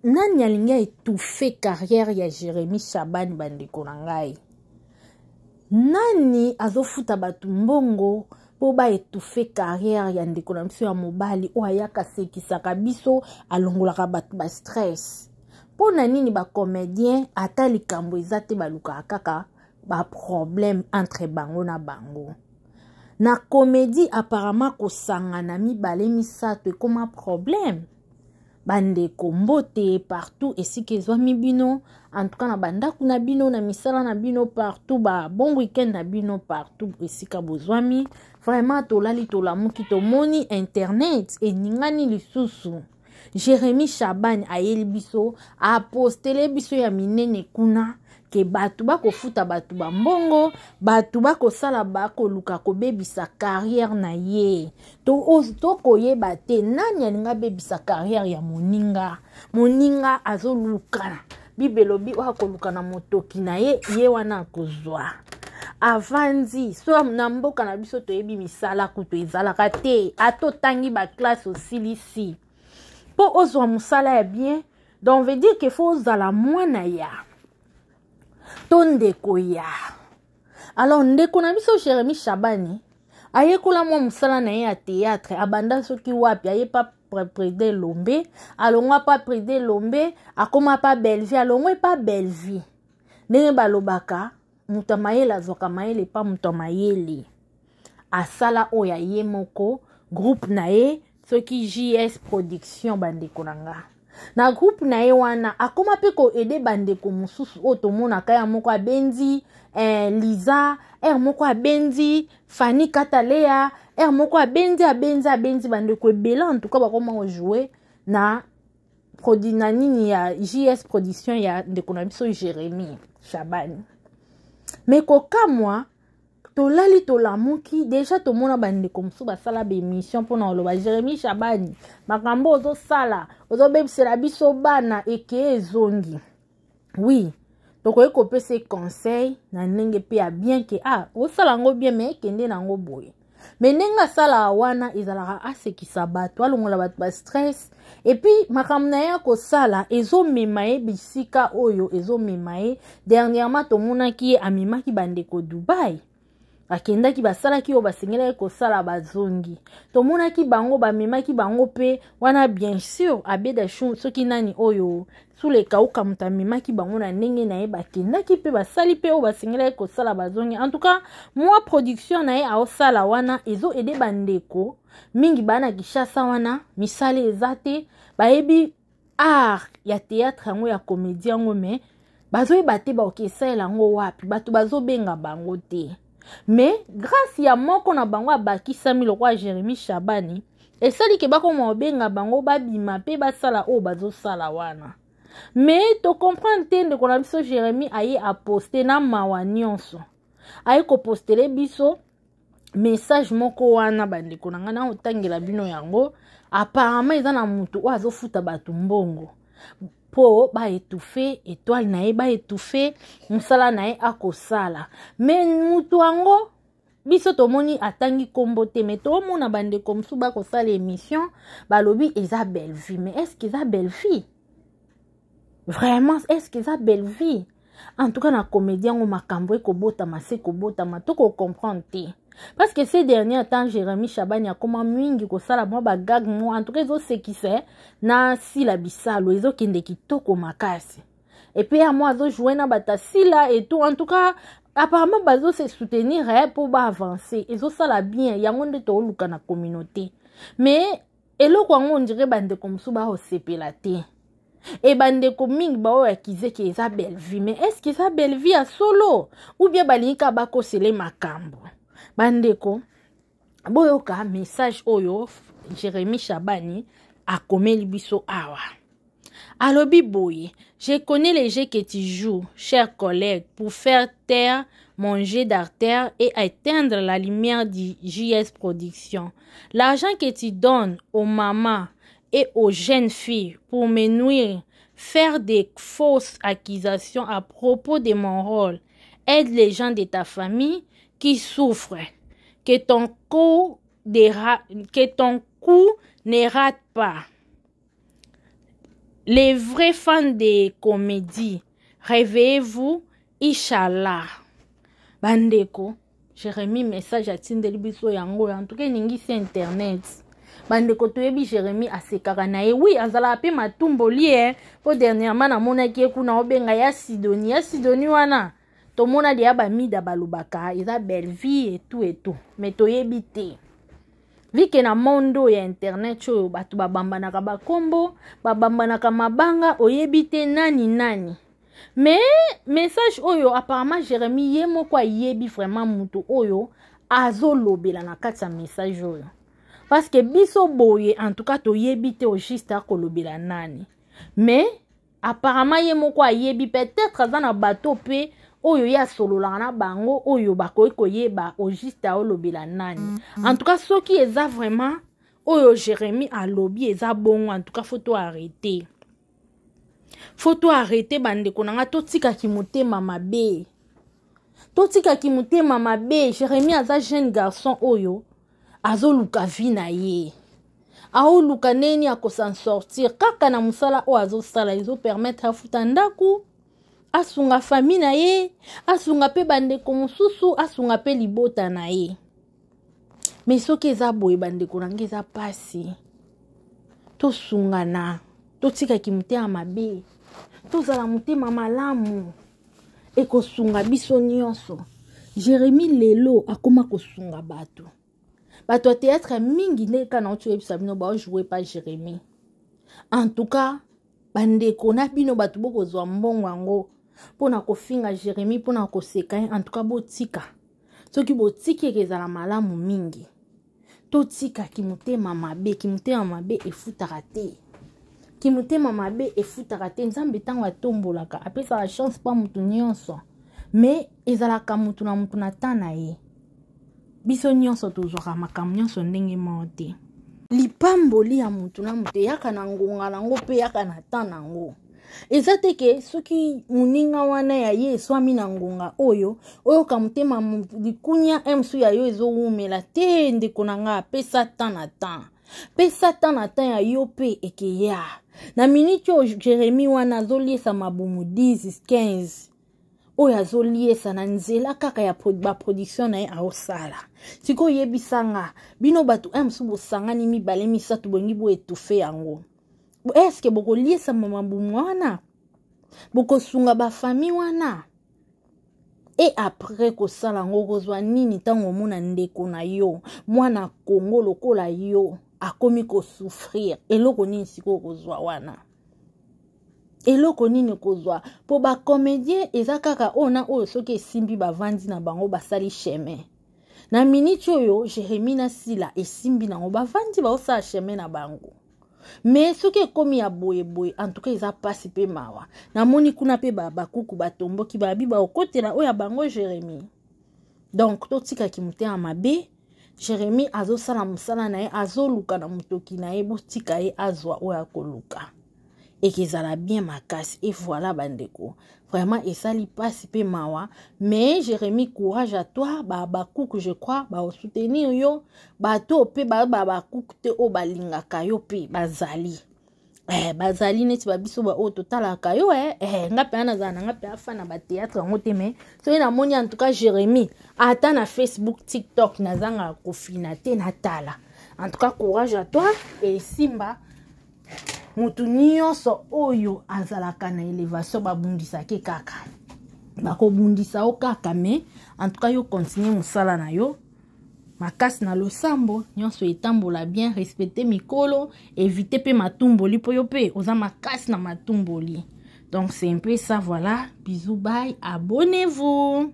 Nani alingi aétouffe carrière ya Jérémie Shabani? Bandeko na ngai, nani azofuta bato mbongo mpo baétouffe carrière ya ndeko na biso ya mobali oyo ayaka asekisaka biso, alongolaka bato bastress? Mpo na nini bacomédien, ata likambo eza te, balukaka kaka baproblème entre bango na bango na comédie? Apparemment kosangana mibale misato ekóma problème. Bandeko, mbote partout esika ezwami bino, en tout cas na bandako na bino, na misala na bino partout, ba bon week-end na bino partout esika bozwami. Vraiment, tolali tolamuki, tomoni internet eningani lisusu. Jérémi Shabani ayeli biso, apostele biso ya minene kuna ke bato bakofuta bato bambongo, bato bakosala, bakoluka kobebisa carrière na ye. Tokoyeba te nani alingi abebisa carrière ya moninga. Moninga azoluka, Bible elobi oyo akoluka na motoki na ye, ye wana akozwa. Avandi so na mboka na biso, toyebi misala kutu ezalaka te. Ata otangi baclasse, osilisi, mpo ozwa mosala ya bien, donc veut dire ke faut ozala mwana ya to ndeko ya. Alors ndeko na biso Jérémi Shabani ayekola mwa mosala na ye ya théâtre, abanda soki wapi, aye pa président Elombe, alongwa pa président Elombe, akóma pa Bellevie, alongwa pa Bellevie. Ndenge balobaka, moto ya mayele azwaka mayele epa moto ya mayele. Asala oyo ya ye moko groupe na ye, soki JS Production. Bandeko na nga, na groupe na ye wana akóma mpe koaider bandeko mosusu oyo tomonaka ya moko abendi Liza ere moko, abendi Fani Katalea ere moko, abendi abendi abendi bandeko ebele. En tout cas bakóma kojouer na produit na nini ya JS Production ya ndeko na biso Jérémie Shabani. Me kokamwa, tolali tolamuki, déjà tomona bandeko mosusu basala baémission mpona koloba: "Jérémi Shabani, makambo ozosala, ozobebisela biso bana." Eke ezongi, oui, tokoki kopesa conseil na ndenge mpe ya bien ke ah, osala yango bien, me ekende na yango boye. Me ndenge asalaka wana ezalaka asekisa bato, alongola bato bastress, et puis makambo na ye akosala ezomema ye bisika oyo ezomema ye. Dernièrement tomonaki ye amemaki bandeko Dubai, bakendaki, basalaki oyo basengelaki kosala, bazongi. Tomonaki bango bamemaki bango mpe wana, bien sûr abeda soki nani oyo sulekauka, moto amemaki bango na ndenge na ye, bakendaki mpe basali mpe oyo basengelaki kosala, bazongi. En tout cas mwa production na ye aosala wana ezoaider bandeko mingi baa na Kinshasa wana, misala eza te, bayebi art ya théâtre yango, ya comédie yango, me bazoyeba te baoki esalela yango wapi, bato bazobenga bango te. Mais grâce ya moko na bango abakisami lokola Jérémi Shabani, esali ke bakoma kobenga bango, babima mpe basala oyo bazosala wana. Mais tocomprendre te, ndeko na biso Jérémi aye aposte na mawa nyonso, aye kopostele biso message moko wana. Bandeko na ngai, na otangela bino yango. Apparemment eza na motu oyo azofuta bato mbongo mpo baétouffe étoile na ye, baétouffe mosala na ye akosala. Me motu yango, biso tomoni atangi nkombo te, me tomona bandeko mosusu bakosala émission, balobi eza Bellevie. Mais est ce que eza Bellevie vraiment? Est ce que eza Bellevie? En tout cas na comédie yango, makambo ekobotama se kobotama, tokocomprendre te, parce que ces derniers temps Jérémi Shabani akoma mingi kosala mwa bagag mo, en tout cas ezosekisa na Sila Bisalo, ezokende kitoko makasi. Et puis ya mwa azojoue na bato Sila et tout. En tout cas apparemment bazose soutenir mpo baavance, ezosala bien. Yango nde tooluka na communauté. Mais eloko yango, on dirait bandeko mosusu baosepela te e bandeko mingi baoyo akizeki eza Bellevie. Mais est ce que eza Bellevie ya solo ou bien balingi kaka bakosele makambo? Bandeko, boyoka message oyo Jérémi Shabani akomeli biso awa. Alobi boye: "Je connais les jeux que tu joues, chers collègues, pour faire taire mon jeu d'acteur et éteindre la lumière du JS Production. L'argent que tu donnes aux mamans et aux jeunes filles pour me nuire, faire des fausses accusations à propos de mon rôle, aide les gens de ta famille qui souffrent. Que ton coup ne rate pas." Les vrais fans de comédie, réveillez-vous, Inch'Allah. Bandeko, Jérémie message atindeli biso yango, en tout cas eningisi internet. Bandeko toyebi Jérémie asekaka na ye, oui azalaka mpe matumboli ye, mpo dernièrement namonaki ye kuna obenga ya Sidonie, ya Sidonie wana tomona deya bamida balobaka eza belle vie et tout et tout, mais toyebi te. Vu que na monde oyo ya internet oyo bato babambanaka bakombo, babambanaka mabanga, oyebi te nani nani. Mais message oyo apparemment Jérémie ye moko ayebi vraiment moto oyo azolobela na kati ya message oyo, parce que biso boye en tout cas toyebi te au juste akolobela nani, mais apparemment ye moko ayebi, peut-être aza na bato mpe oyo ye asololaka na bango oyo bakoki koyeba au juste aolobela nani. En tout cas soki eza vraiment oyo Jérémie alobi eza bongo, en tout cas faut to arrêter, faut to arrêter bandeko na nga, totikaki motema mabe, totikaki motema mabe. Jérémie aza jeune garçon oyo azoluka vie na ye, aoluka ndenge akosan sortir kaka na mosala oyo azosala, ezopermettre afuta ndako, asunga famille na ye, asunga mpe bandeko mosusu, asunga mpe libota na ye. Mais soki eza boye bandeko na ngai, eza pasi. Tosungana, totikaki motema mabe, tozala motema malamu, ekosunga biso nyonso. Jérémie lelo akoma kosunga bato, bato ya théâtre mingi ndenge kaka nauti oyebisa bino baojoue pa Jérémie. En tout cas bandeko na bino bato bokozwa mbongo yango mpona kofinga Jérémie, mpona koseka ye, en tout cas botika. Soki botiki ekezala malamu mingi. Totikaki motema mabe, kimotema mabe efutaka te, kimotema mabe efutaka te. Nzambe ntango atombolaka apesaka chance mpa motu nyonso, mais ezalaka motu na motu na temps na ye. Biso nyonso tozwaka makambo nyonso ndenge moko te. Lipamboli ya motu na motu eyaka na ngonga nango mpe eyaka na temps nango. Eza te ke soki moninga wana ya ye eswami na ngonga oyo oyoka motema likunya mosusu ya yo ezowumela te. Ndeko na nga, pesa temps na temps, pesa temps na temps ya yo mpe ekeya. Na miniti oyo Jérémie wana azoliesa mabumu 10 15 oyo azoliesa na nzela kaka ya baproduction na ye aosala. Sikoyo oyebisanga bino bato mosusu bosangani mibale misato bolingi boetufe yango, eske bokoliesa mabumu wana, bokosunga bafami wana? E après kosala yango okozwa nini ntango omona ndeko na yo mwana Kongo lokola yo akomi kosouffrir? Eloko nini sikoyo okozwa wana? Eloko nini kozwa? Mpo bacomédien eza kaka oyo na oyo, soki esimbi bavandi na bango basali chemin. Na miniti oyo Jérémie na Sila esimbi nango, bavandi baosala chemin na bango. Mais soki ekomi ya boyeboye, en tout cas eza mpasi mpe mawa. Namoni kuna mpe bakuku batomboki, babi baokotela oyo ya bango Jérémie. Donc totikaki motema mabe. Jérémie azosala mosala na ye, azoluka na motoki na ye, botika ye azwa oyo akoluka, ekezala bien makasi. Et voilà bandeko, vraiment esali mpasi mpe mawa. Mais Jérémie, courage à toi. Bakuku je crois baosoutenir yo, bato mpe bakuku te oyo balingaka yo mpe bazali, bazali neti babiso baoyo totalaka yo. Nga mpe nazala na nga mpe afa na batéâtre yango te, mais soki namoni en tout cas Jérémie ata na Facebook, TikTok, nazangaka kofina te natala. En tout cas courage à toi, esimba. Motu nyonso oyo azalaka na élévation babundisaki kaka, bakobundisa yo kaka, mais en tout cas yo continue mosala na yo makasi na losambo, nyonso etambola bien. Respecte mikolo, évite mpe matumboli, mpo yo mpe oza makasi na matumboli. Donc c'est un peu ça, voilà. Bisous, bye, abonnez-vous.